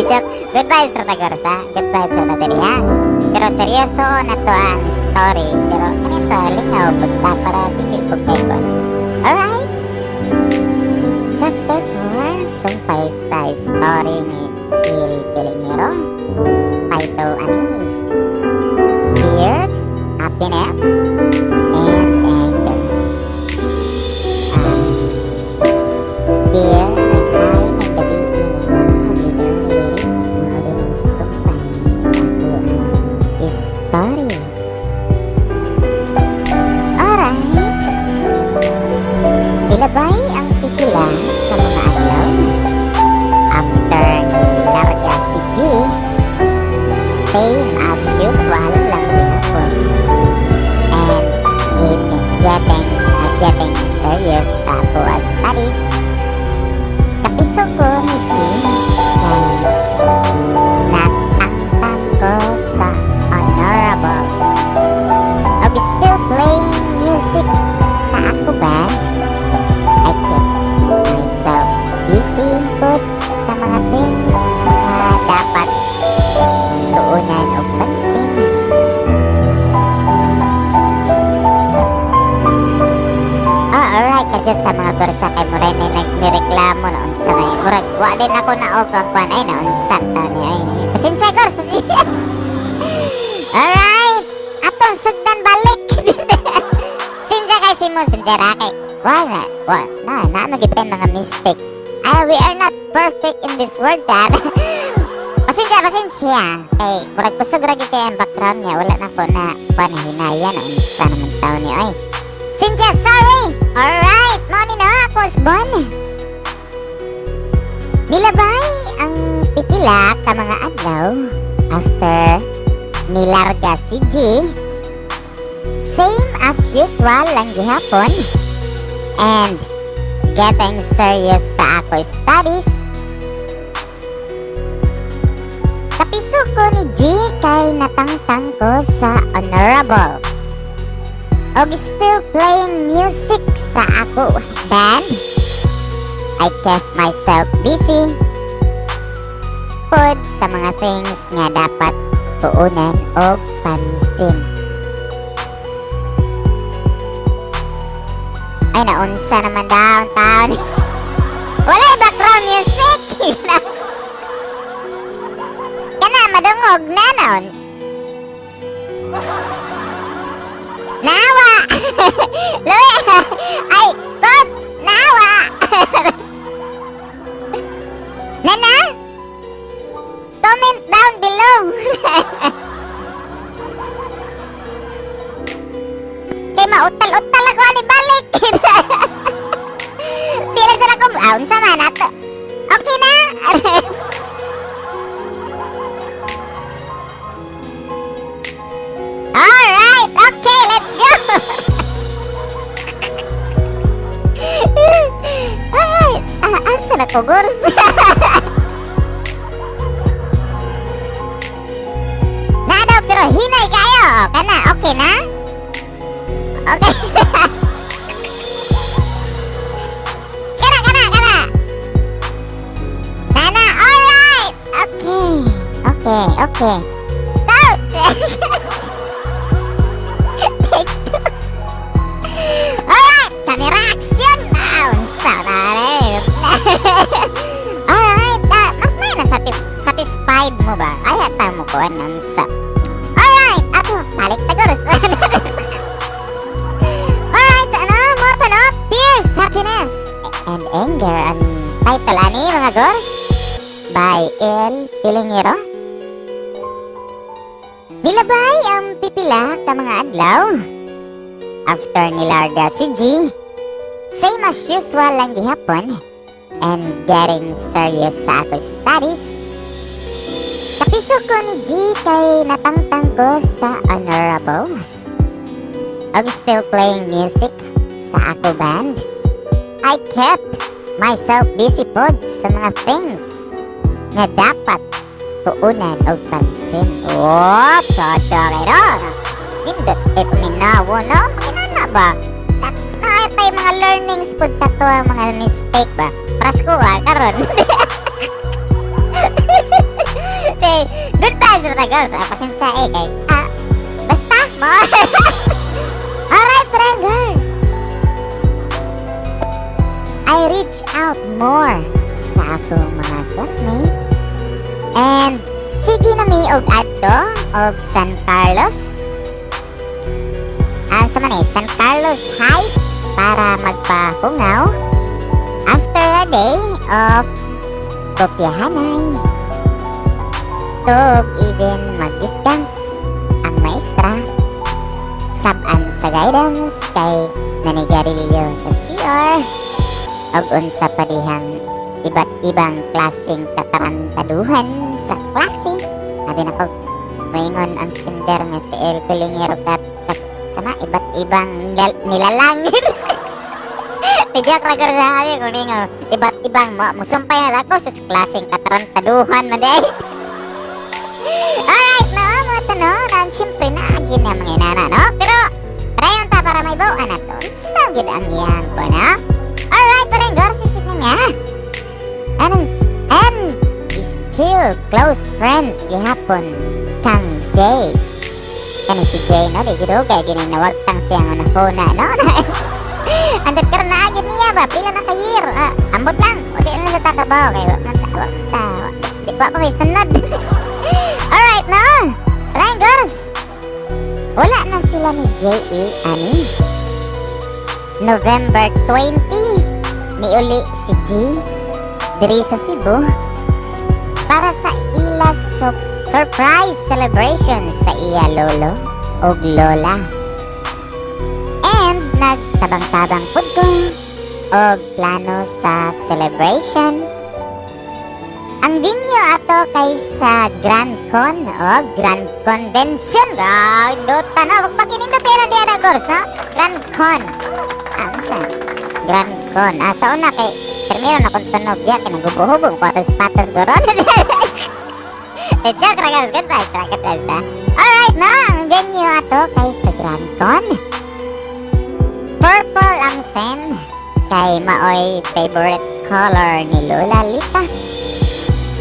Joke. Good vibes ra ta, gors, ha. Good vibes ra ta diri, ha. Pero seryoso na to ang story. Pero kanito, lingaw pud ta para dili pud kay kon. Alright. Chapter 4, sumpay sa story ni Il Pilingero. Title ani is Fears, Happiness, and Anger. Dear and hi, may gabi ini mga reader lyric mao din sumpay sa akoang story. Alright. Ilabay ang pipila sa mga adlaw. After ni larga si G, same as usual lang gihapon. And getting serious sa ako as studies. Kapiso ko ni G kay natangtang ko sa honorable. Og still playing music sa ako band. I kept myself busy pud sa mga things na dapat tuunan og pansin. Ah, alright, kadyot sa mga gorsa kay muray na nagnireklamo na unsa may murag wa din ako na og ang kuan ay na unsa ta ni ay. Pasensya, gors, pasensya. Alright, atong sugdan balik. Sinsya kay si mo sindera kay wa na wa na na magitay mga mistake. Ay, we are not perfect in this world, dad. Pasensya, pasensya. Kay murag kusog ra gyud kay ang background niya. Wala na ko na kuan hinaya na unsa naman taon ni ay. Cynthia, sorry! Alright, mao ni na ako usbon. Nilabay ang pipila ka mga adlaw after nilarga si G. Same as usual lang gihapon. And getting serious sa ako studies. Kapiso ko ni G kay natangtang ko sa honorable. Og still playing music sa ako band. I kept myself busy pod sa mga things nga dapat tuunan og pansin. Ay, naunsa naman down town. Walay background music. Kana madungog na naon. Nawa. Luwi. Ay, coach, nawa. Nana? Comment down below. Kay mautal-utal ako ani balik. Di lang sana ko, unsa man ato. Okay na? Alright, okay, let's go. Alright, asa na ko, gurs? Na daw, pero hinay kayo. Kana, okay na? Okay. Kana, kana, kana. Nana, alright. Okay. Okay. Ouch! Take two. Alright, camera action! Unsa na rin. Alright, mas may na satisfied mo ba? Ay, hata mo ko, unsa. Alright, ato, balik ta, gurs. Alright, ano, mo to, no? Fierce Happiness and Anger ang title ani, mga gors, by El Pilingero. Nilabay ang pipila ka mga adlaw. After nilarga si G, same as usual lang gihapon, and getting serious sa ako studies. Kapiso ko ni G kay natangtang ko sa honorables. Og still playing music sa ako band. I kept myself busy pod sa mga things nga dapat tuunan og pansin. Oh, chacha kay no. Nindot kay paminawo, no? Makinana ba? Naa tay mga learnings pod sa to ang mga mistake ba? Prasko ah, karon. Good vibes na girls. Ah, pasensya eh kay basta mo. Alright, friend girls. I reach out more sa akong mga classmates and sige na mi og adto og San Carlos. Ah, sa man eh, San Carlos Heights para magpahungaw after a day of kopyahanay. Tug even mag-discuss ang maestra saban sa guidance kay nanigarilyo sa CR og unsa pa dihang iba't ibang klaseng katarantaduhan sa klase. Sabi na ko, moingon ang sender nga si El Kulingero kat kas, sana iba't ibang nilalang. Medyo klagar sa sabi ko ningo, iba't ibang mo, musumpay na ako sa klaseng katarantaduhan man day. Alright, no, mga tanon, siyempre na, na mga inana, no? Pero, padayon ta para may bawaan na to. Unsa gid ang iyang ko, no? Alright, parang gorsis nga. And still close friends gihapon kang Jay. Kani si Jay, no? Di gid kay gini nawagtang siya nga nahuna, no? Andot karon na agad niya ba? Pila na ka year? Ah, ambot lang. Wala na sa takabaw kay wa man ta, wa man ta. Di pa pa may sunod. Alright, no? Parang girls. Wala na sila ni J.E. ani. November 20, niuli si G diri sa Cebu para sa ila surprise celebration sa iya lolo ug lola. And nagtabang-tabang pud ko og plano sa celebration. Ang venue ato kay sa Grand Con o Grand Convention. Ah, indota na. Pagpakinindot kayo na diya na, girls, no? Grand Con. Ah, ano siya? Grand Con. Ah, sa una kay primero na kung tunog diya, kay nagubo-hubog, patos-patos goron. Eh, joke ra guys. Good vibes, ra, good vibes, ha? Alright, no? Ang venue ato kay sa Grand Con. Purple ang theme kay maoy favorite color ni Lola Lita.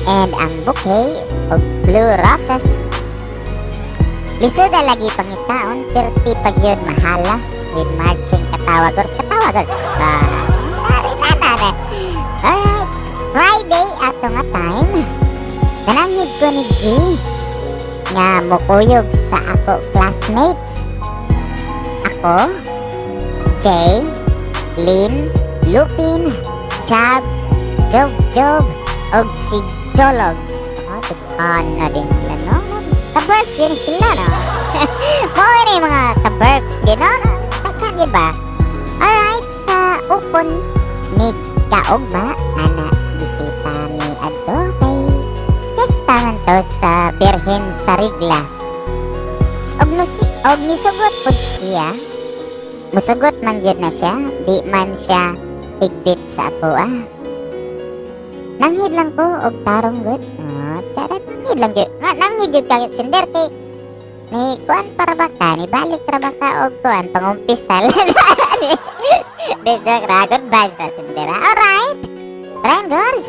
And ang bouquet og blue roses. Lisod lagi pangitaon, perti pag yun mahala with matching katawa girls, katawa girls. Ah, nari na na na. Alright, Friday ato nga time. Nananghid ko ni G nga mukuyog sa ako classmates. Ako, Jay, Lynn, Lupin, Jobs, Job Job, og si Jologs. Oh, daghan na din nila, no? Ka-Berks yun sila, no? Mao ni mga ka-Berks din, no? Daghan, di ba? Alright, sa upon ni kaugma, ana, bisita mi adto kay fiesta man to sa Birhen sa Rigla. Og nusi, og nisugot pud siya. Musugot man gyud na siya, di man siya igbit sa ako ah. Nanghid lang ko og tarong gud. Ah, charat nanghid lang gyud. Nga nanghid gyud ka sender kay ni kuan para ba ka, ni balik ra ba ka og kuan pangumpisal. Di joke ra, good vibes na sender. Alright. Friend girls.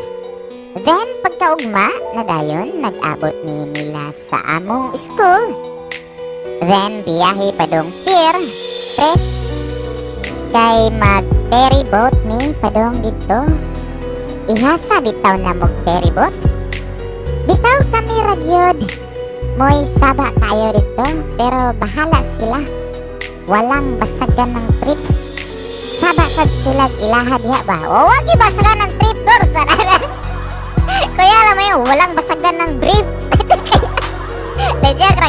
Then pagkaugma na dayon nag-abot ni nila sa among school. Then biyahe padong pier, tres kay mag ferry boat mi padong didto. Ihasa bitaw na mog ferry boat. Bitaw kami ra gyud. Moy saba kayo dito pero bahala sila. Walang basagan ng trip. Saba sad sila ilaha diha ba? O wag basagan ng trip doors. Kuya, alam mo yun, walang basagan ng brief. Medyo ra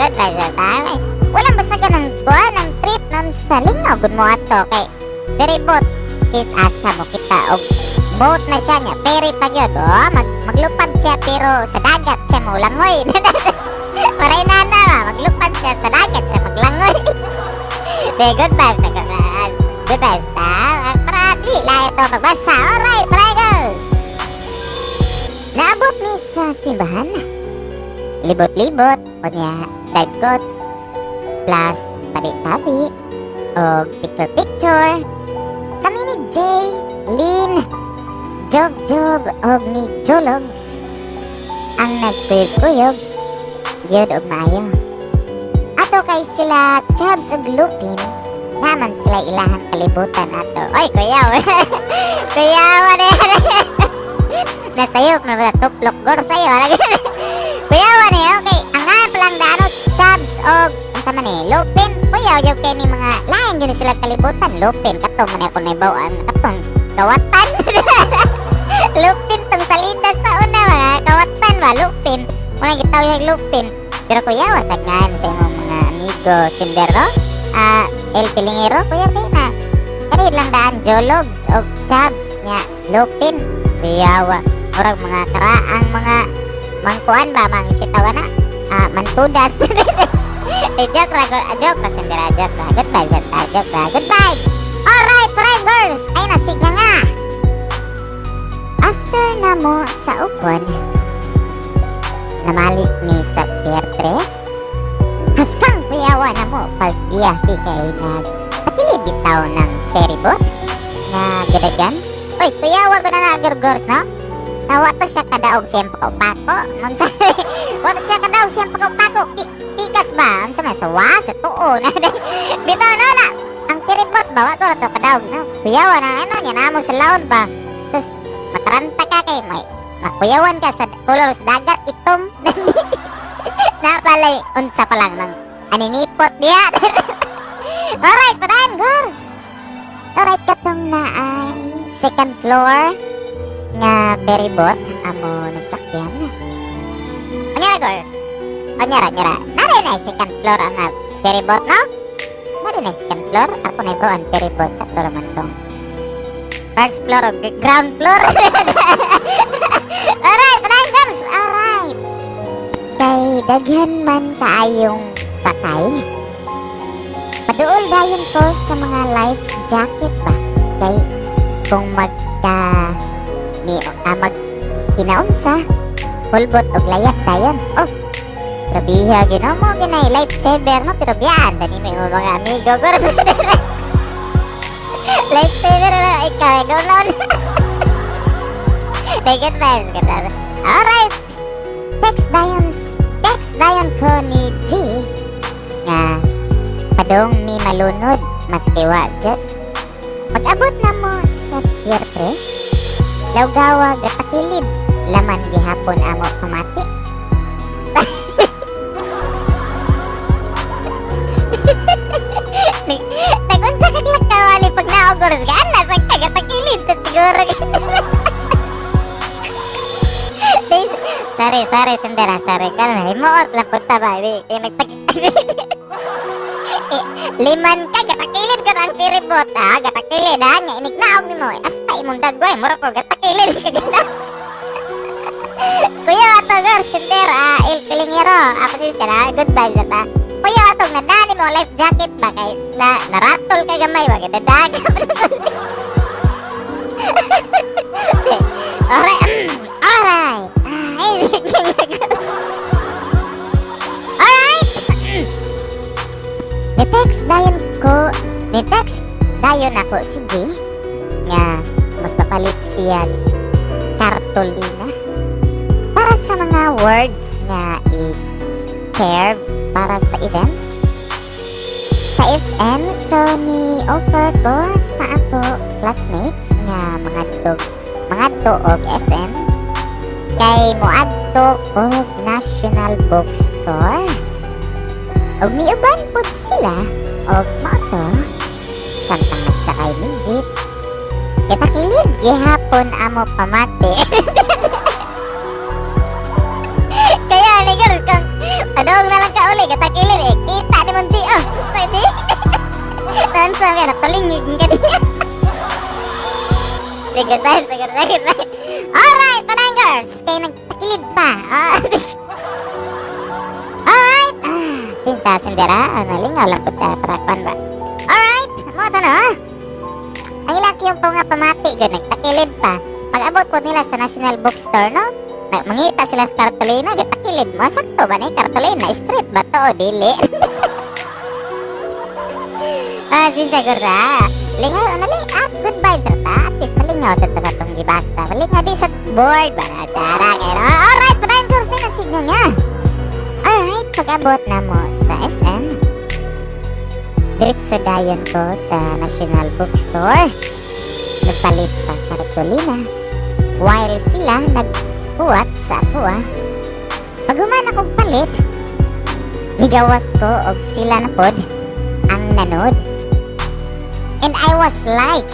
good ba sa tama. Walang basagan ng kuha ng trip nun sa lingaw gud mo ato kay ferry boat it asa mo kita og boat na siya niya ferry pa gyud, oh, maglupad siya pero sa dagat siya mo langoy. Paray na na ba maglupad siya sa dagat siya maglangoy. Be good vibes na ka good vibes ta para dili lang ito magbasa. Alright, girls, naabot mi sa simbahan, libot-libot unya dagkot plus tabi-tabi og picture-picture kami ni Jay, Lynn, Job Job og ni Jologs. Ang nagkuyog-kuyog gyud og maayo. Ato kay sila Chubbs ug Lupin naman sila ilahang kalibutan ato. Oy, kuyaw. Kuyaw na yan. Nasayop na ba tuplok gor sayo. Kuyaw ni, okay. Ang nga palang daano Chubbs og unsa man ni Lupin. Kuyaw yung kay ni mga lain gyud sila kalibutan. Lupin kato man ako naibawaan katong kawatan. Lupin tong salida sa una, mga kawatan ba Lupin. Muna gitawag Lupin. Pero kuyaw sa ngan sa imong mga amigo Sindero. Ah, El Pilingero, kuya, kay na kani lang daan Jologs og Chubbs nya Lupin. Kuyawa murag mga karaang mga mangkuan ba, mang sitawa na ah, mantudas. Eh, joke ra ko, joke ra, Sindera, joke ra. Good vibes, joke ra, good vibes. Alright, prime girls, ay na sige nga. After na mo sa upon, namalik ni sa Pier 3. Haskang kuyawa na mo pag-iyahi kay nag patilid bitaw ng ferryboat na gadagan. Uy, kuyawa ko na nga, girls, no? Nawa to siya kadaog siyang pako. Unsa? Wa to siya kadaog siyang pako. Pikas ba? Unsa man sa wa sa tuo na. Bitaw na na. Ang ferryboat ba wa ko ra to kadaog, no? Kuyawa na ano niya namo sa laon ba. Tapos mataranta ka kay may makuyawan ka sa kolor sa dagat itom. Napalay unsa pa lang mang aninipot diya. Alright, padayon, girls. Alright, katong na ay second floor nga ferryboat amo nasakyan. Anyara, girls. Anyara, anyara. Nari na second floor ang ferryboat, no? Nari na second floor. Ako na ibo ang ferryboat. Tatlo raman tong first floor o ground floor. Alright, padayon, girls. Alright. Kay daghan man kaayong sakay. Paduol dayon ko sa mga life jacket ba. Kay kung magka ni mag kinaunsa hulbot og layat dayon. Oh, grabiha ginoo mo ginay life saver, no, pero biyaan sa nimo imong mga amigo, girls. Life saver na ikaw go na. Good vibes, good vibes. Alright. Text dayon ko ni G nga padong mi malunod maski wa jud. Pag-abot na mo sa Pier 3, lawgawa gatakilid laman gihapon amo pamati. Nagunsa kag kawali pag naogor ka na sa kagatakilid sa siguro. Sorry, sorry, sendera, sorry. Karon himuot lang punta ba? Di, kaya nagtag... Eh, liman ka, gatakilid ka ang ferryboat, ah. Gatakilid, ah. Nga, inignaog nimo. Asta imong dagway, mura ko, gatakilid ka ganda. Kuya, ato, girl, sendera, ah, El Pilingero. Apa din siya na, good vibes ata. Kuya, ato, nadani mo life jacket ba? Kay, na, naratol ka gamay, ba? Kaya alright, alright. Ah, alright. Ni text dayon ako si G nga magpapalit siya kartolina para sa mga words nga i-curve para sa event sa SM. So ni offer ko sa ako classmates nga mga dog mga tuog SM kay moadto og National Bookstore og miuban pod sila og mao to samtang nagsakay ni jeep, kitakilid gihapon amo pamati. Kaya ni girl, kung padong na lang ka uli katakilid, eh kita ni mon si, oh, sa di Nansa ka natulingig ka niya. Sige, bye, sige, sige, bye. Alright, padayon, girls. Kay nagtakilid pa. Ah. Alright. Ah, sinsa sendera, ano, lingaw lang po ta para kwan ba. Alright, mo to no. Ang ilang yung po nga pamati gud nagtakilid pa. Pag abot po nila sa National Bookstore, no? Mangita sila sa kartolina, gitakilid mo. Sakto ba ni kartolina? Street ba to o dili? Ah, sinsa gura. Lingaw, ano li? Ah, good vibes ra ta. At least malingaw sa ta sa atong gibasa. Malingaw di sa board ba? Tara, kayo. Alright, padayon. girls, ay nasigna nga. Alright, pag-abot na mo sa SM, diretso dayon ko sa National Bookstore. Nagpalit sa cartolina. While sila naghuwat sa ako ah. Paghuman akong palit, nigawas ko og sila na pod ang nanod. And I was like,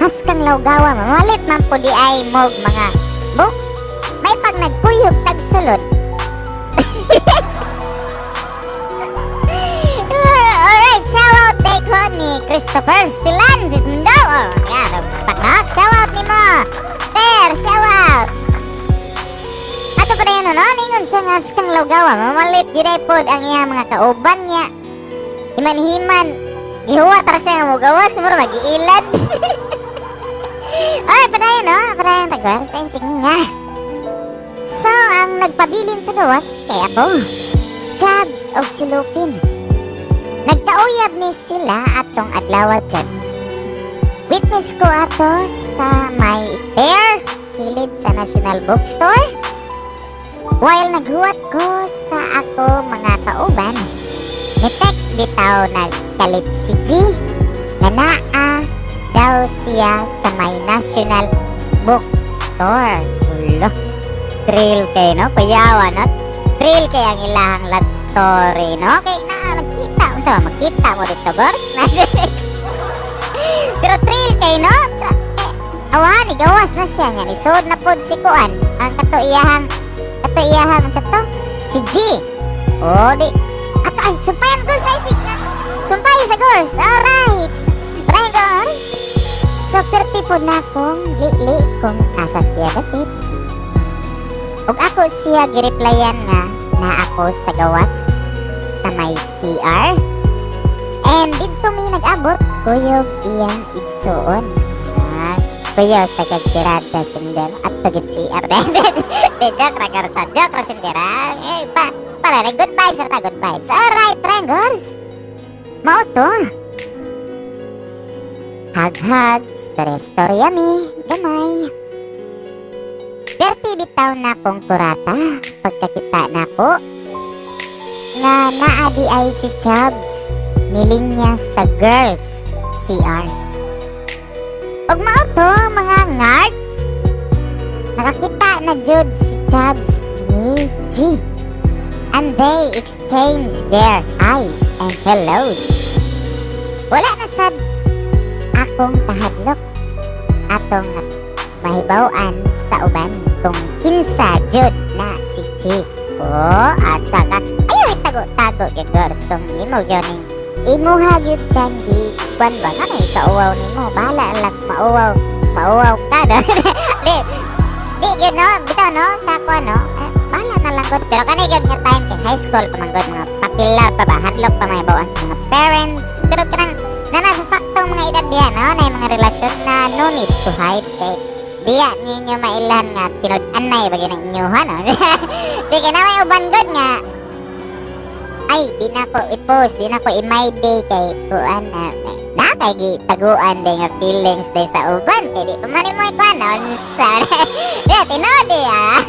"Haskang lawgawa, mamalit man po di ay mog mga books. May pag nagkuyog tagsulod." Alright, shout out day ko ni Christopher Silan Sismundo. Oh, yeah, pakak, shout out ni mo. Per, shout out. Ato pa na yun, no? Ningon siya nga haskang lawgawa, mamalit yun ay pod ang iyang mga kauban niya. Himan-himan, gihuwat ra siya nga mugawas, mura mag-iilad. Ay, padayon, no? Padayon, tagwas. Ay, sige nga. So, ang nagpabilin sa gawas kay ako, Cabs og si Lupin. Nagkauyab ni sila atong adlaw dyan. Witness ko ato sa may stairs, kilid sa National Bookstore. While naghuwat ko sa ako mga kauban, ni text bitaw nagkalit si G na naa daw siya sa may National Bookstore. Ulo. Thrill kay no? Kuyawa no? Thrill kay ang ilahang love story no? Kay na magkita, unsa ba magkita mo dito, girls? Pero thrill kay no? Eh, awa ni gawas na siya nga nisod na pod si kuan. Ang kato iyahang unsa to? Si G. Oh, di ato ay sumpayan, girls, ay sig sumpay sa girls. Alright. Right, girls. So perti pod na akong lili kung asa siya dapit. Ug ako siya gireplyan nga na ako sa gawas sa may CR. And didto mi nag-abot kuyog iyang igsuon. Ah, kuya sa kagtirada sindel at pagit CR. De joke ra girls, joke ra sindel. Eh, pa para good vibes ra ta, good vibes. Alright, friends. Mao to. Hug hug, storya storya mi, gamay. Perti bitaw na kong kurata pagkakita na ko nga naa di ay si Chubbs nilinya sa girls CR. Ug mao to, mga ngarts, nakakita na jud si Chubbs ni G. And they exchanged their hi's and hellos. Wala na sad akong kahadlok atong mahibaw-an sa uban kung kinsa jud na si G. Oh, asa ka? Ayaw itago-tago gyud, girls, kung imo gyud ning imuha gyud siyang gi kuan ba nga may kauwaw nimo, bahala lang mauwaw mauwaw ka no. Di di gyud no, bitaw no, sa kuan no, eh, bahala na lang gud. Pero kani gyud nga time kay high school pa man gud, mga papila pa ba, hadlok pa mahibaw-an sa mga parents, pero kanang na nasa saktong mga edad diha no, na yung mga relasyon na no need to hide kay diya ninyo mailan nga tinud-anay ba gyud ang inyoha no. Di kay na may uban gud nga, "Ay, di na ko i-post, di na ko i-my day kay kuan na na kay gi taguan day nga feelings day sa uban kay di pa man mo ikuan unsa." Di tinuod di ah.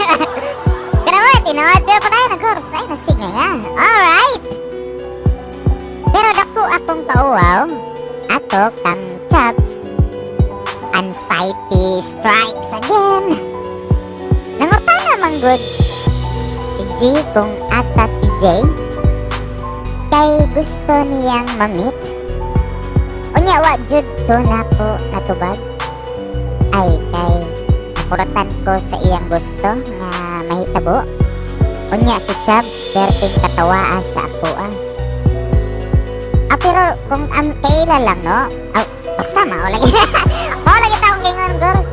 Kana mo tinuod, pero pa tayo nag-course ay nasige nga. Alright. Pero dako akong kauwaw ato kang Chubbs. Anxiety strikes again. Nangutana man gud si G kung asa si J kay gusto niyang ma-meet. Unya wa jud to nako natubag. Ay kay nakuratan ko sa iyang gusto nga mahitabo. Unya si Chubbs perting katawaa sa ako ah. Ah, pero kung ang kaila lang no, ah, basta mao lagi. Mao lagi taong gingon, girls.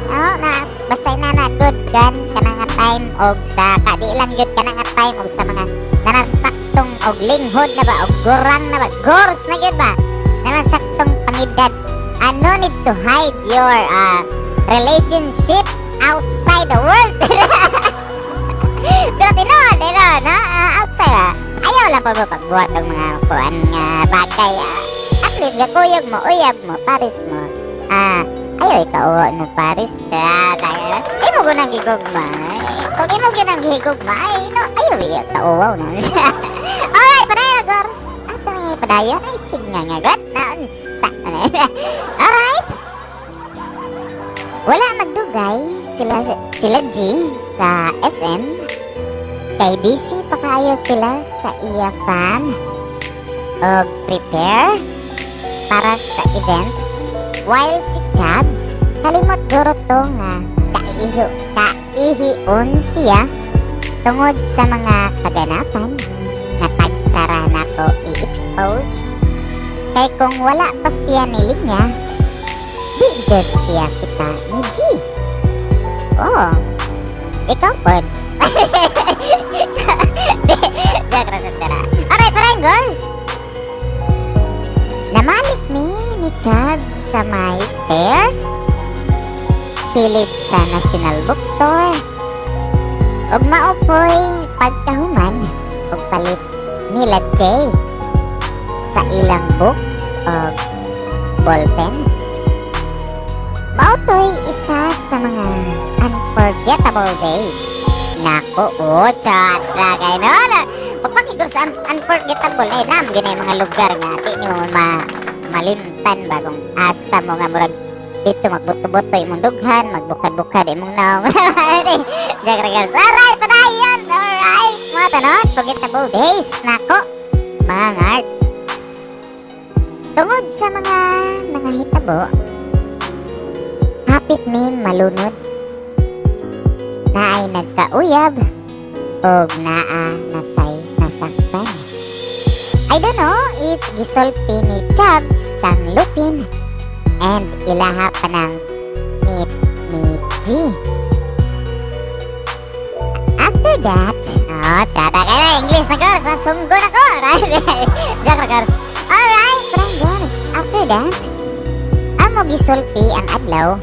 Oh, na basta na na good gan kana nga time og sa kadi lang gyud kana nga time og sa mga nanasaktong og linghod na ba og gurang na ba, gors na gyud ba, nanasaktong pangedad. Ah, no need to hide your relationship outside the world. Pero tinuod, tinuod, no? Ah, outside ah. Ayaw lang po mo pagbuhat og mga kuan nga bagay. Ah. At least gakuyog mo, uyab mo, pares mo. Ah, ayaw ikaw mo pares. Ay mo gunang gigugma. Eh, Kung imo gyud ang gihigugma, ay, no, ayaw, iya, kauwaw na. Alright, padayon, girls. Ato may padayon, ay, sige nga, God, naunsa. Alright. Wala magdugay sila G sa SM kay busy pa kayo sila sa iya fam og prepare para sa event, while si Chubbs kalimot guro to nga kaihion siya tungod sa mga kaganapan na tagsara na ko i-expose, kay kung wala pa siya ni linya, di jud siya kita ni G. Oh, ikaw pod. Joke ra sad dara. Alright, parang girls. Namalik mi ni Chubbs sa may stairs kilid sa National Bookstore. Ug mao poy pagkahuman og palit nila Jay sa ilang books og ballpen. Mao to'y isa sa mga unforgettable days. Nako, oh, tsada kay no. Na. Pagpakiguro sa unforgettable, eh, nam gina yung mga lugar nga di nimo malimtan ba kung asa mo nga murag dito magbuto-buto imong dughan, magbukad-bukad imong naong. Joke ra, girls. Alright, padayon. Alright. Mga tanon, forgettable days. Nako, mga arts. Tungod sa mga nangahitabo, hapit mi malunod. Naay nagkauyab og naa nasay nasaktan. I don't know if gisulti ni Chubbs kang Lupin and ilaha pa ng meet ni G. After that, oh, tsada kayo na, English na girls, ah, sunggo na ko, right? Joke na, girls. Alright, parang girls, after that, amo gisulti ang adlaw.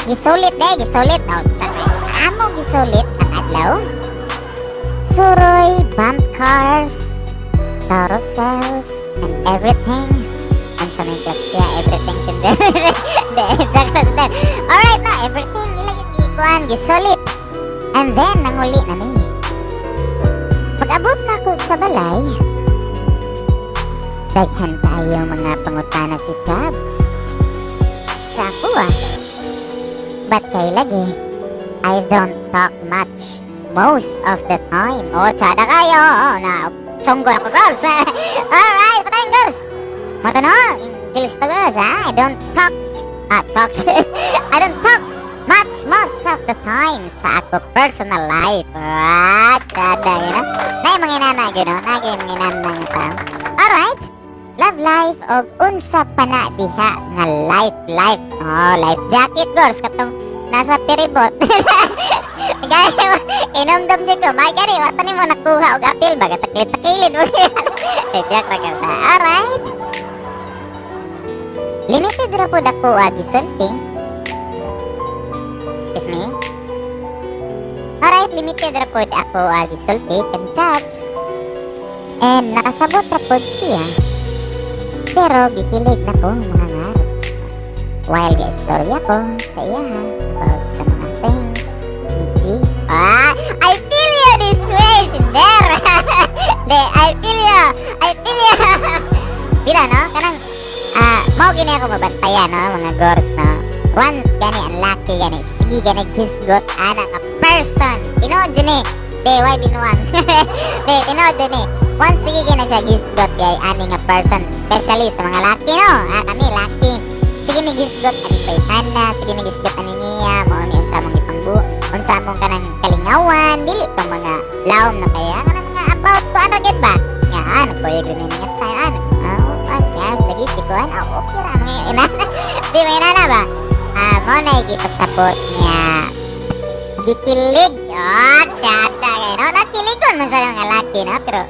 Gisulit eh, gisulit. No, sorry. Amo gisulit ang adlaw. Suroy, bump cars, carousels, and everything. Ang sa may kaya everything sender. Alright, no, everything ila yung gikuan, gisulit. And then, nanguli na mi. Pag-abot na ako sa balay, daghan tayo mga pangutana si Chubbs sa ako ah. But kay lagi, I don't talk much most of the time. Oh, tsada kayo. Oh, na, sunggo ako, girls. Alright, patayin, girls. Mata no, English to, girls, ha? I don't talk, ah, talk. I don't talk much most of the time sa ako personal life. Ah, tsada, you know? Nay, mga inana, you know? Nagay mga inana nga tao. Alright. Love life og unsa pa na diha nga life life. Oh, life jacket, girls, katong nasa ferryboat. Gani inomdom di ko, may gani wa tani mo nakuha og apil ba takilid takilid mo. Eh, joke ra ka. Alright. Limited ra pud ako gisulti. Excuse me. Alright, limited ra pud ako gisulti kan Chubbs. And nakasabot ra pud siya. Pero gikilig na ko, mga ngarts. While ga-istorya ko sa iya about sa mga things ni G. Ah, I feel you this way, Sinder! De, I feel you! I feel you! Bila, no? Kanang, mao gini ako mabantayan, no? Mga girls, no? Once gani ang laki gani, sige gani hisgot ana nga person. Tinuod jud ni. De, why binuang? De, tinuod jud ni. Once sige gani siya gisgot gay ani nga person, especially sa mga laki, no? Ah, kami laki. Sige mi gisgot ani bayhana, sige mi gisgot ani niya, mao ni unsa mong ipangbu, unsa mong kanang kalingawan, dili tong mga lawom na kaya kanang mga about ko ano gid ba? Nga ano ko yung nga tayo ano. Ah, oh, ah, lagi si kuan, ah, okay ra mga ina. Di ba inana ba? Ah, mo na gipasabot niya gikilig. Oh, tsada kayo. No, nakiligon man sa mga laki, no? Pero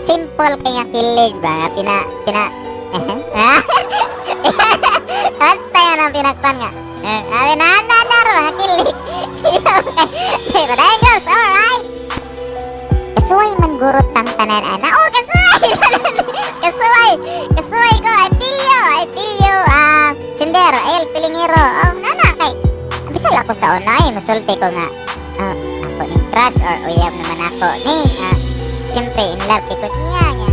simple kay nga kilig ba? Pina, pina, Antay na pinakpan nga. Eh, abi na na na na kilig. Okay, but girls, alright. Kasuway man gurot tang tanan ana. Oh, kasuway. Kasuway. Kasuway ko. I feel you. I feel you. Ah, Sindero, El Pilingero. Oh, nana kay. Bisag ako sa una eh, masulti ko nga. Ako ni crush or uyab naman ako ni. Siyempre, in love kay ko niya. Nga,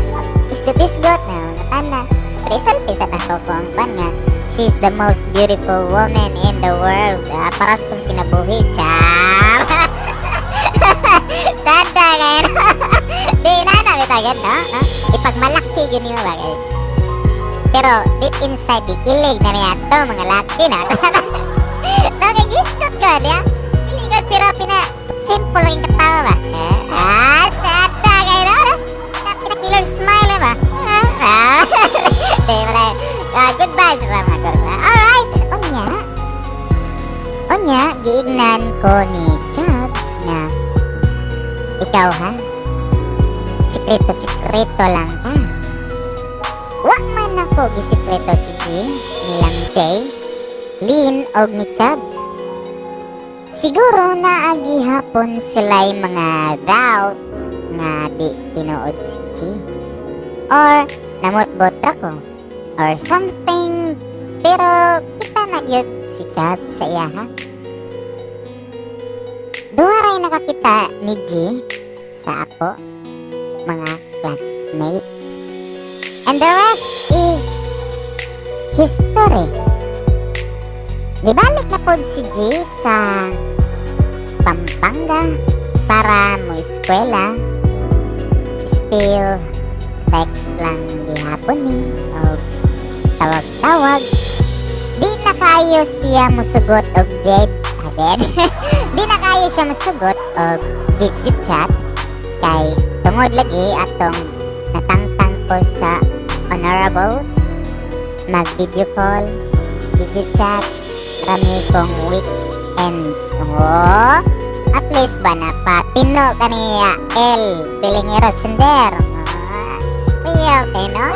isgot-isgot na, natana. Siyempre, isulti sa nako ko ang kwan nga, she's the most beautiful woman in the world. Paras kong kinabuhi. Char! Tanda kayo. Di na na, bitagan, no? No? Ipagmalaki yun yung bagay. Pero deep inside, di kilig na may ato, mga laki na. Nakagisgot ko, di ba? Kilig ko, pero pina, simple lang yung katawa ba? Eh, tanda kayo, no? Pina killer smile, eh, ba? Di, wala. Goodbye sa mga girls. Alright, unya. Unya, giignan ko ni Jobs nga, "Ikaw ha, sikreto-sikreto lang ka." Wa man ako gisikreto si G, nilang J, Lin og ni Chubbs. Siguro naagi hapon sila'y mga doubts nga di tinuod si G. Or namutbot ra ko. Or something, pero kita na gyud si Chubbs sa iya ha. Duha ray nakakita ni G sa ako, mga classmate. And the rest is history. Nibalik na pod si G sa Pampanga para mo eskwela. Still, text lang gihapon ni o tawag-tawag. Di na kayo siya musugot og date. Abed. Di na kayo siya musugot og video chat kay tungod lagi atong natangtang ko sa honorables, mag video call, video chat rami kong weekends. Oh, at least ba na patino kaniya El Pilingero Sender. Oh, okay, no?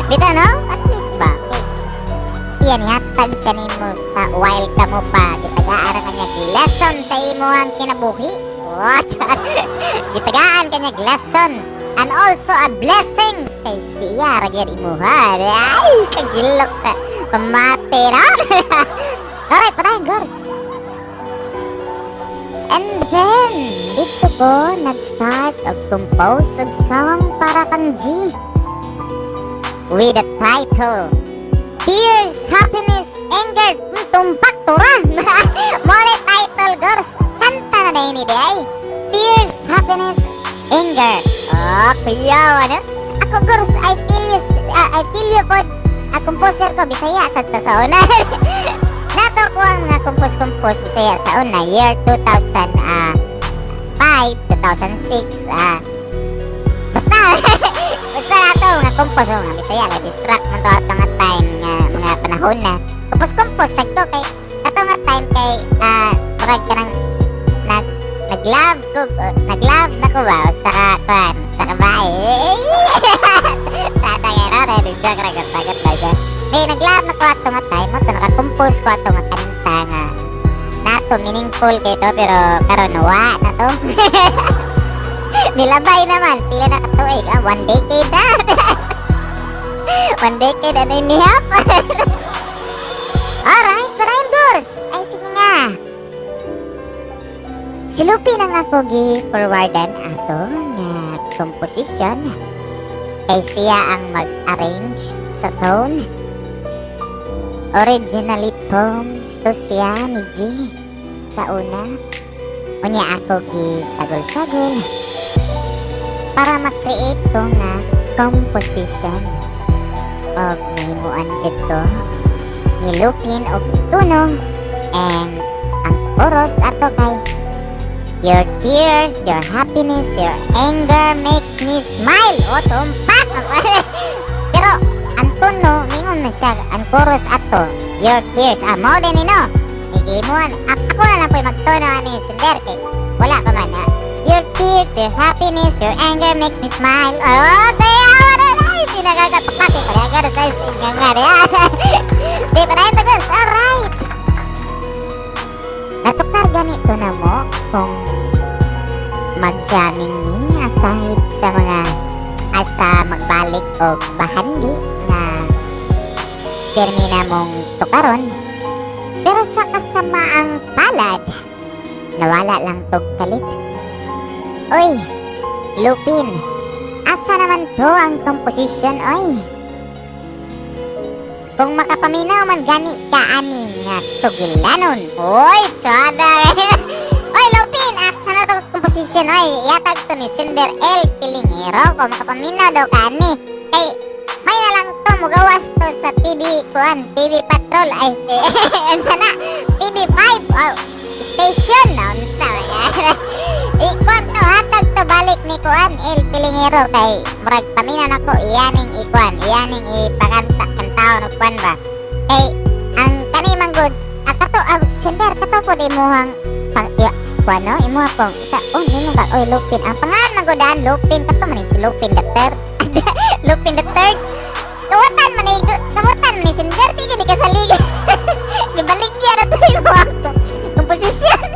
Dito, no? At least ba? Okay. Siya nihatag siya nimo sa while kamo pa gitagaan ra kanya lesson sa imo ang kinabuhi. What? Gitagaan kanya lesson and also a blessings kay siya ra gyud imuha. Ay, kagilok sa pamati na. Alright, patayin, girls. And then, dito ko nag-start og compose og song para kang G. With the title, Tears, Happiness, Anger, Tumpak Tura. Mo ni title, girls. Kanta na na ini di ay. Tears, Happiness, Anger. Oh, kuya, ano? Ako, girls, I feel you, I feel you po. Composer ko, Bisaya, sa to sa una. Nato ko ang compose-compose Bisaya sa una, year 2005, 2006, basta ato nga compose nga Bisaya nga distract man to ato nga time nga mga panahon na compose-compose sagto kay ato nga time kay murag kanang nag nag-love ko, nag-love na ko ba sa kuan sa kabae sa tagay na rin joke ra gud tagat. May nag-love na ko ato nga time mo to naka-compose ko ato nga kanta nga nato meaningful kay to, pero karon wa na to, nilabay naman pila na katuig, one decade na, one decade ano yung nihap. Alright, padayon, girls. Ay, sige nga. Silupi nang ako gi-forwardan ato nga composition kay siya ang mag-arrange sa tone. Originally poems to siya ni G sa una. Unya ako gi sagol-sagol para ma-create to nga composition. Og nahimuan jud to nilupin og tuno and ang chorus ato kay "Your tears, your happiness, your anger makes me smile." O, tumpak! Pero, ang tono, ningon man siya, ang chorus ato, "Your tears are more than enough." Igimuan, ako na lang po'y magtono ani Sender kay wala pa man na. "Your tears, your happiness, your anger makes me smile." Oh, kaya wala na. Ay, pinagkakapakati pa na. Girls, ay, nga nga. Di pa na ito, girls. Alright. Natukar ganito na mo kung mag-jamming ni aside sa mga asa magbalik og bahandi nga pirmi na mong tukaron, pero sa kasamaang palad Nawala lang tog kalit. Oy, Lupin, asa naman to ang composition, oy? Kung makapaminaw man gani ka ani nga sugilanon. Oy, tsada. Oy, Lupin, asa na to composition, oy? Yatag to ni Sender El Pilingero. Kung makapaminaw daw ka ani. Kay, may na lang to, mugawas to sa TV, kuan, TV Patrol. Ay, unsa na? TV5, oh, station, unsa ikuan to, hatag to balik ni kuan El Pilingero kay murag pamina nako iyaning ikuan, iyaning ipakanta kantaon og kuan ba. Kay ang kani man gud, ah, kato ah, sender kato po imuhang pang iya, kuan no, imuha pong sa oh nino ka, oy Lupin, ang pangalan man gud an Lupin, kato man ni si Lupin the Third. Lupin the Third. Kawatan man ni sender, di ka sa liga. Gibaligya na to imuhang komposisyon.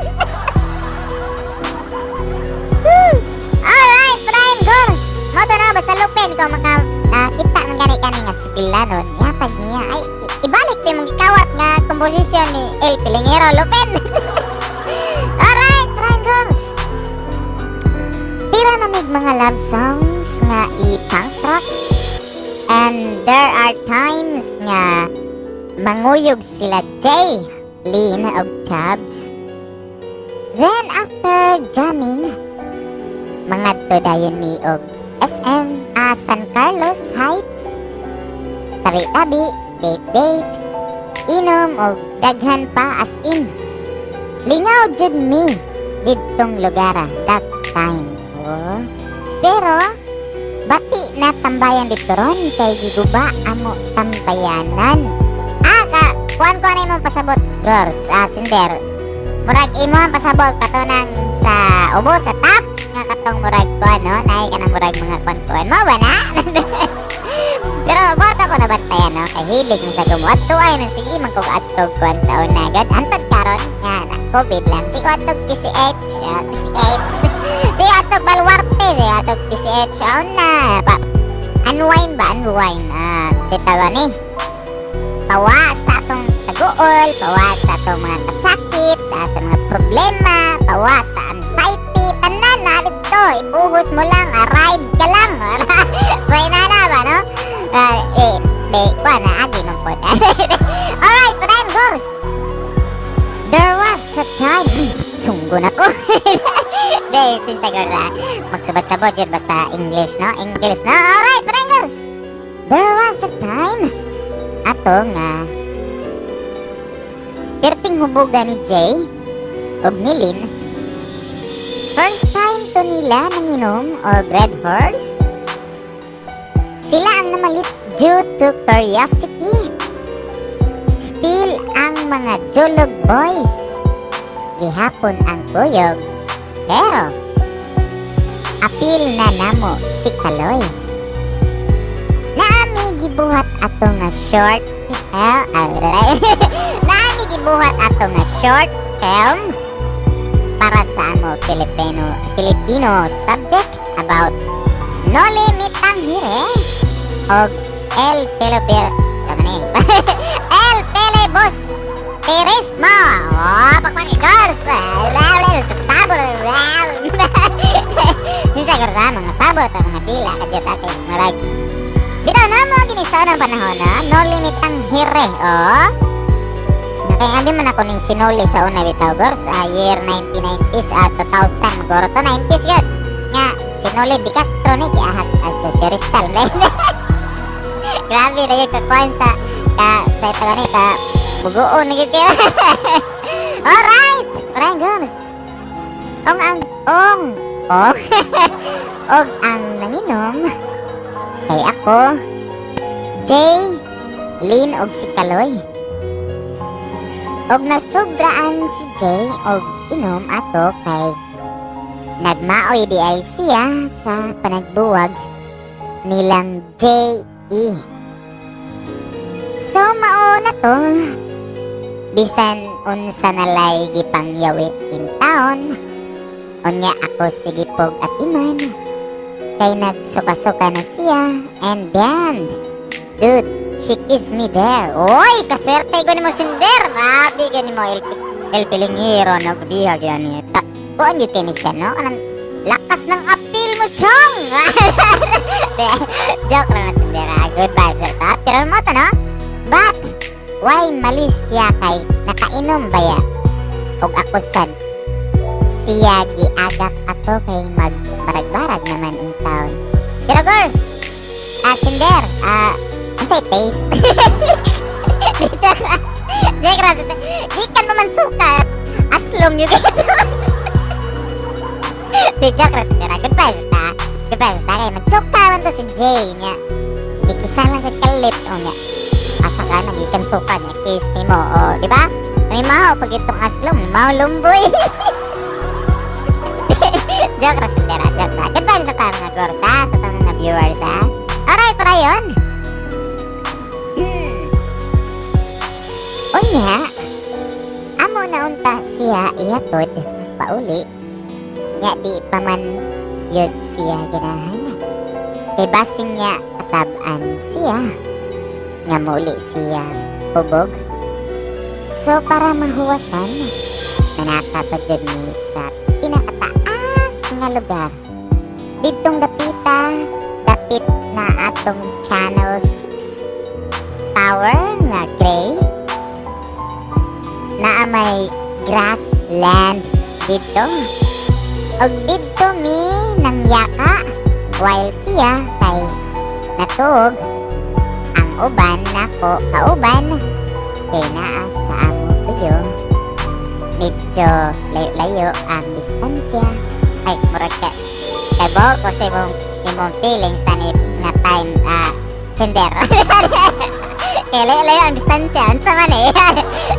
Alright, Brian Gors. Mo to na basta Lupin kung maka kita man gani kani nga sugilanon, yatag niya ay ibalik ti mong gikawat nga komposisyon ni El Pilingero, Lupin. Alright, Brian Gors. Tira na mig mga love songs nga i-punk rock. And there are times nga manguyog sila Jay, Lynn og Chubbs. Then after jamming, mangadto dayon mi og SM, ah, San Carlos Heights. Tabi-tabi, date-date, inom og daghan pa, as in. Lingaw jud mi didtong lugara that time. Oh. Pero bati na tambayan dito ron kay giguba amo tambayanan. Ah, ka, kuan ko na imong pasabot, girls, ah, sinder. Murag imo ang pasabot kato nang sa ubo sa tops nga katong murag kuan no, naay ka ng murag mga kuan-kuan mo ba na? Pero bata ko nabantayan no, kay hilig mo sa gumo. Adto ay man sige man kog adtog kuan sa una gud. Antod karon nga na COVID lang. Sige adtog PCH, ah, PCH. Sige adtog Baluarte, sige adtog PCH sa una. Pa, unwind ba, unwind. Ah, si tawa ni. Pawa sa atong taguol, pawa sa atong mga kasakit, ah, sa mga problema, pawa sa anxiety, tanan na dito. Ibuhos mo lang, ah, ride ka lang. Pwede na na ba, no? Ah, eh, be, kuha na, agi man po. Alright, padayon, girls. There was a time, sunggo na ko. Di, since ah, magsabot-sabot yun basta English, no? English, no? Alright, padayon, girls. There was a time, ato nga, perting hubuga ni Jay ug ni Lynn. First time to nila nanginom og Red Horse. Sila ang namalit due to curiosity. Still ang mga Julog boys. Gihapon ang kuyog. Pero, apil na namo si Kaloy. Naami gibuhat ato nga short naami gibuhat ato nga short film para sa amo Filipino subject about Noli Me Tangere og El Pelopir sama ni El Filibusterismo. Oh, pagpag girls. Sabor. Minsan girls ha, mga sabor ta mga dila kadyot aking marag. Dito na mo gini sa unang panahon na Noli Me Tangere. Oh. Kaya abi man ako ning sinuli sa una bitaw girls, ah, year 1990s at 2000 maguro to 90s yun. Nga sinuli Di Castro ni giahag as si Rizal. Grabe na yung kakuan sa ka sa ito ni ka bugoon na gyud kayo. Alright, alright girls. Ong ang ong ong og ang nanginom kay ako, Jay, Lynn og si Kaloy. Og nasubraan si Jay og inom ato kay nagmaoy di ay siya sa panagbuwag nilang J.E. So mao na to. Bisan unsa nalay gipangyawit in town, unya ako sige pog atiman. Kay nagsuka-suka na siya and then, dude, she kissed me there. Oy, kaswerte ko nimo sinder. Grabe ka nimo El, El Pilingero, no? Bihag yan niya. Kuan yun kini siya, no? Kanang lakas ng appeal mo, chong! Joke lang na sindera. Good vibes sa ta. Pero mo to, no? But, why malis siya kay nakainom ba ya? Og ako sad siya giagak ato kay magbarag-barag naman in town. Pero girls, sinder, unsay taste? Joke lang. Joke lang. Gikan pa man suka. Aslom yun. Di joke lang, sindera. Good vibes ta. Good vibes ta. Kay magsuka man to si Jay niya. Ikisa lang sa kalit o niya. Asa ka nagikan suka niya. Kiss ni mo. O, di ba? May mahaw pag itong aslom. Mahaw lumboy. Joke ra, sindera, joke ra. Good vibes sa ta mga gors ha, sa ta mga viewers ha. Alright, para yun. Unya, amo na unta siya ihatod pauli. Nya di pa man yun siya ganahan. Kay basing niya kasab-an siya nga muli siya hubog. So para mahuwasan, nanaka pa jud ni sa pinakataas nga lugar. Didtong dapita, dapit na atong Channel 6 Tower nga gray. Naa may grassland dito. Og didto mi nangyaka while siya kay natuog, ang uban nako kauban kay naa sa amo tuyo. Medyo layo-layo ang distansya. Ay, murag ka kay buhok ko sa imong feelings ani nga time, sender. Kay layo-layo ang distansya. Unsa man eh?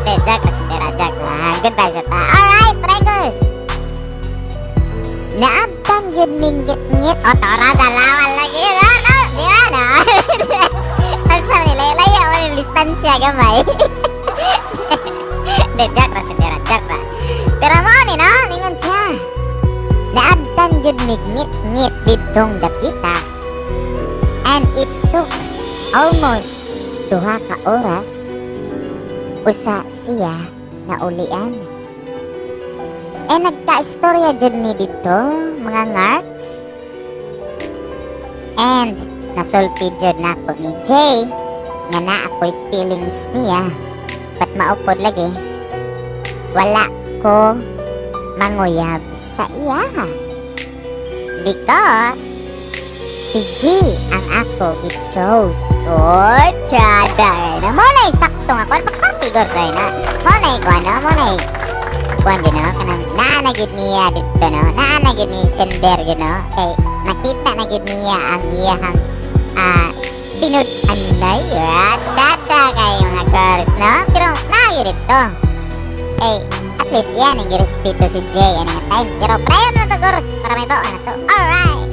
Eh, joke ra, sendera, joke lang. Goodbye sa ta. Alright, breakers. Naabtan yun minggit-ngit. O, tora, dalawa lagi. No, no, di ba, no? Unsa man, layo-layo ang distansya gamay. Di, joke ra, sendera, joke ra. Pero mo ni, no? Ningon siya. Naabtan jud migngit-ngit didtong dapita. And it took almost 2 ka oras usa siya naulian. Eh nagka-istorya jud mi dito, mga ngarts. And nasulti jud nako ni Jay nga naa ako'y feelings niya. But maupod lagi. Wala ko manguyab sa iya. Because si G ang ako gi-chose. Oh, tsada. Na mo na sakto nga kuan pagpapigor sa na. Mo na kuan no, mo na kuan yun no, kanang naa na gid niya dito no, naa na gid ni sender yun no, kay nakita na gid niya ang iyahang tinud-anay, tata kay mga girls no, pero naa gid dito. Eh, at least yan ang girespeto si Jay ani nga time. Pero prayon na to girls, para may baon na to. Alright.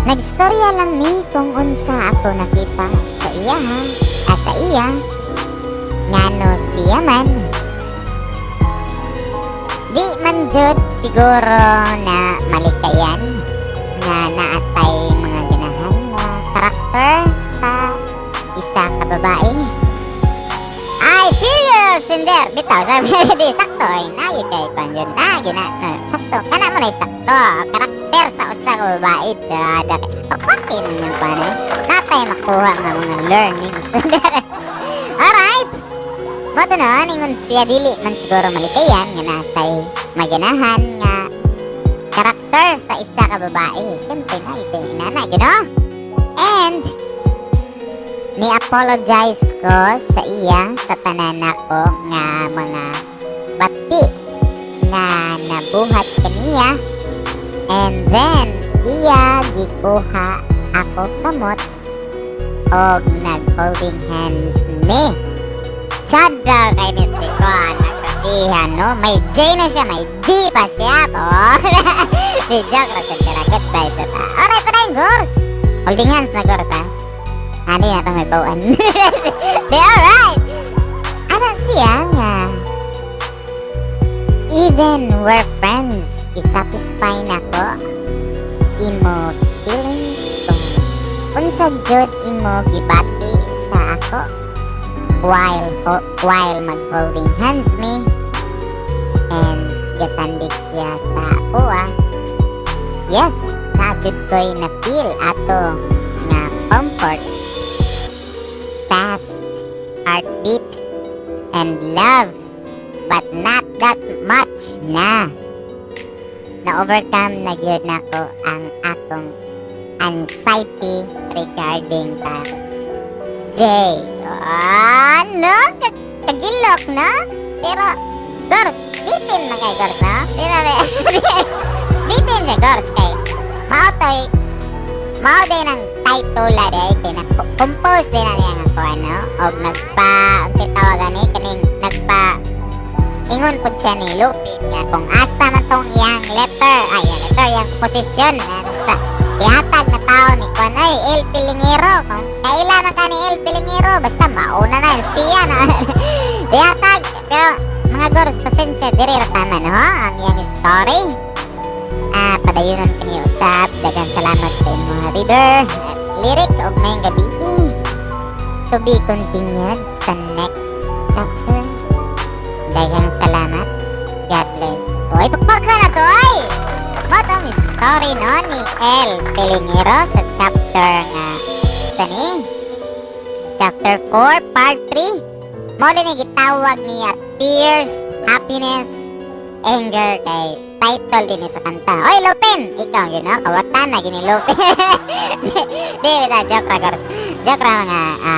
Nagstorya lang mi kung unsa ako nakita sa iya ha. Ah, sa iya. Ngano siya man. Di man jud siguro na malikayan nga naatay mga ganahan nga karakter sa isa ka babae. I feel you, Sinder. Bitaw, sabi, di, sakto. Ay, nagi kay kwan yun. Nagi na, na, sakto. Kana mo na sakto. Karakter sa usa ka babae. Tsada. Pagpakin yung kwan eh. Natay makuha nga mga learnings. Alright. Mo to no, ningon siya dili man siguro malikayan nga natay maganahan nga karakter sa isa ka babae. Siyempre, nagi kay inana, gino? And ni-apologize ko sa iya sa tanan nako nga mga bati nga nabuhat kaniya, and then iya gikuha ako kamot og nag-holding hands mi. Tsada kay ni si Kuan nagkapihan, no? May J na siya, may G pa siya. Oh. Di joke ra sa tira. Goodbye sa ta. Alright, pa girls. Holding hands na girls, ha? Ano yata may bawaan. Di alright. Ano siya nga? Even we're friends, isatisfy na ko imo feelings kung unsa jud imo gibati sa ako. While mag-holding hands me and gasandig siya sa akoa. Yes, naa gyud ko'y na-feel ato nga comfort, fast heartbeat, and love, but not that much na. Na-overcome na gyud nako ang akong anxiety regarding ka Jay. Ah, no? Kagilok, no? Pero, Gors, bitin na kay Gors, no? Di ba, be? Bitin siya, Gors, kay mao to'y mao din ang title la day kay nag-compose din na niya nga kuan, no? Og nagpa unsay tawag ani, kaning nagpa ingon pud siya ni Lupin nga kung asa man tong iyang letter, ay, iyang letter, iyang komposisyon sa ihatag na tao ni kuan ay El Pilingero. Kung kaila man ka ni El Pilingero, basta mauna na siya na ihatag. Pero mga gors, pasensya, diri ra tama, no, ang iyang story. Ah, padayonon kini usab. Daghang salamat sa imong mga reader at lyric og maayong gabi. To be continued sa next chapter. Daghang salamat. God bless. Uy, pakpaka na to ay! Mao tong story, no, ni El Pilingero sa chapter nga sa ni chapter 4 part 3. Mao din ni gitawag niya Tears, Happiness, Anger kay title din ni sa kanta. Oy, Lupin! Ikaw, yun, no? Kawatan na gini Lupin. Di, bita, joke ra, girls. Joke ra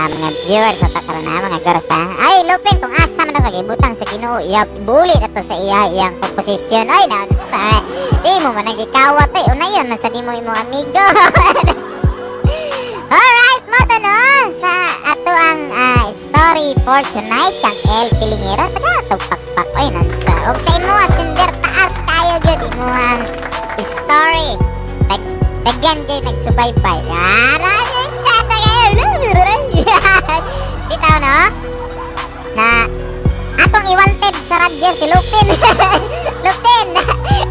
mga viewers sa takaroon na, mga girls, ha? Ay, Lupin, kung asa man ako, ibutang sa Ginoo, iya, buli na to sa iya, iyang komposisyon. Ay, na, sa, di mo man nagikawat, ay, una yun, man sa di mo imo amigo. Alright, mao to, no, sa ato ang story for tonight kang El Pilingero. Taga atong pakpak oy nansa. Og sa imo sender, taas kayo gyud imo ang story. Daghan gyud nagsubaybay. Ara bitaw, no? Na atong i-wanted sa radyo si Lupin. Lupin,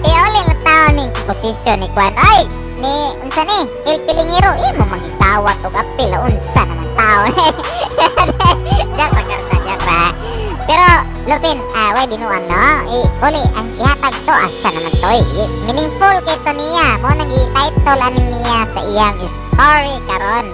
iuli mo tao ning posisyon ni Kwan. Ay, ni unsa ni El Pilingero, imo magitawat og apil, unsa naman tao. Joke ra ka, joke ra. Pero Lupin, way binuang, no? I, uli ang ihatag to, asa naman to eh. Meaningful kay to niya. Mao nang i-title aning niya sa iyang story karon.